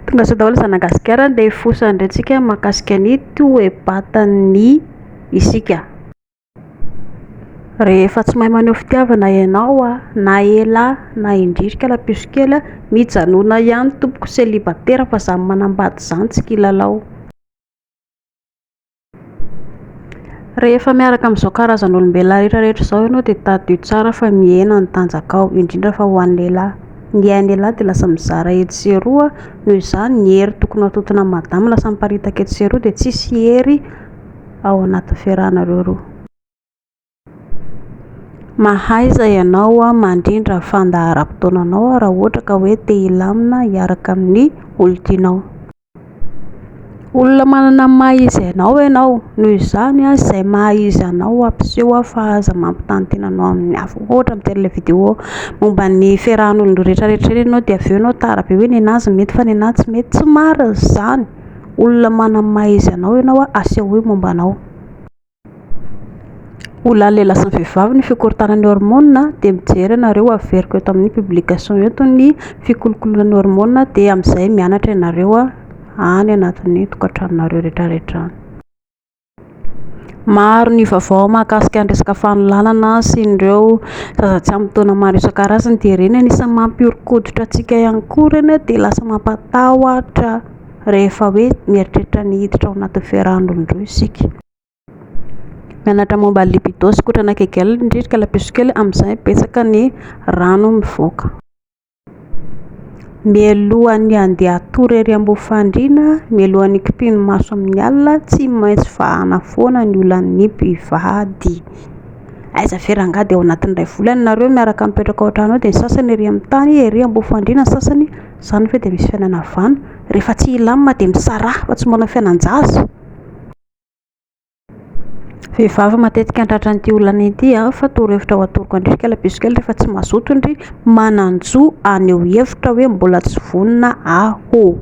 Tonga soa daholo zanagasikara dia hifosa indray tsika mahakasika ny toe-batan'ny isika. Rehefa tsy mahay maneho fitiavana ianao na ela na indririka lapiso kely mijanona ihany tompoko celibatera fa zany manambady zany tsy kilalao. Rehefa miaraka amin'izao karazan'olombelona rehetra rehetra izao ianao dia tadidio tsara fa mihena ny tanjakao, indrindra fa ho an'ny lehilahy. Ny ain'ny lehilahy dia lasa mizara etsy sy eroa, noho izany ny hery tokony hatontona amin'i madama lasa miparitaka etsy sy eroa dia tsisy hery ao anatin'ny fiarahanareo roa. Mahaiza ianao mandrindra ny fandaharam-potoananao raha ohatra ka hoe te hilamina hiaraka amin'ny olon-tianao. Olona manana ny maha izy anao ianao, noho izany izay maha izy anao ampiseho fa aza mampitaha ny tenanao amin'ny hafa. Ohatra mijery ilay vidéo momba ny fiarahan'olon-droa rehetra rehetra ireny ianao dia avy eo ianao tara be hoe nenazy mety fa nenahy tsy mety. Tsy marina izany. Olona manana ny maha izy anao ianao, asehoy momba anao. Olan'ny lehilahy sy ny vehivavy ny fikorontanan'ny hormone dia mijery ianareo averiko eto amin'ny publication eto ny fikolokoloana ny hormone dia amin'izay mianatra ianareo any anatin'ny tokantranonareo rehetrarehetra any. Maro ny vaovao mahakasika ny resaka fanolanana sy ireo zaza tsy ampy taona maro isan-karazany dia ireny anisan'ny mampihoron-koditra antsika ihany koa ireny dia lasa mampatahotra rehefa hoe mieritreritra ny hiditra ao anatin'ny fiarahan'olon-droa isika. Mianatra momba ny libido sy kotrana kegel indrindra ka lapiso kely amin'izay betsaka ny rano mivoaka. Mialohan'ny handeha hatory ery ambony fandriana, mialohan'ny hikipian'ny maso amin'ny alina, tsy maintsy vahana foana ny olan'ny mpivady. Aiza ve rangahy dia ao anatin'ny iray volana nareo miaraka mipetraka ao an-trano ao dia ny sasany ery amin'ny tany, ery ambony fandriana ny sasany, izany ve dia misy fiainana vanona? Rehefa tsy hilamina dia misaraha fa tsy manao fiainan-jaza. Vehivavy matetika tratran'ity olana ity fa torohevitra ho atoroko an-dry kala piso kely rehefa tsy mazoto ndry manan-jo haneho hevitra hoe mbola tsy vonona aho.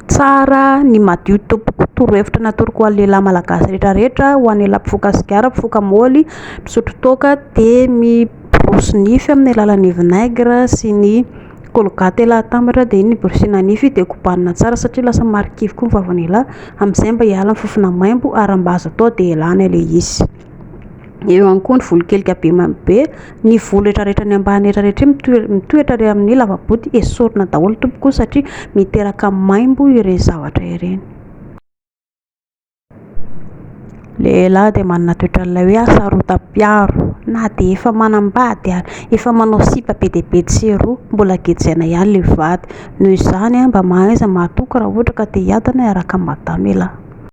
Tsara ny madio tompoko. Torohevitra natoroko ho an'ny lehilahy malagasy rehetra rehetra, ho an'ny lehilahy mpifoka sigara, mpifoka môly, mpisotro toaka dia miborosy nify amin'ny alalan'ny vinaigre sy ny Colgate elah atambatra dia iny borosina nify dia kobanina tsara satria lasa marikivy koa ny vavan'elah amin'izay mba hiala ny fofona maimbo ary raha mba azo atao dia elana ilay izy. Eo ihany koa ny volo kelika be maimbo be, ny volo rehetrarehetra any ambany rehetrarehetra iny mitoetra ary amin'ny lavaboty esorina daholo tompoko satria miteraka maimbo ireny zavatra ireny. Lehilahy dia manana toetran'ilay hoe hasarotam-piaro na dia efa manambady ary, efa manao sipa be dia be tsy eroa, mbola gejaina ihany ilay vady. Noho izany mba mahaiza mahatoky raha ohatra ka te hiadana hiaraka amin'i madama ialahy.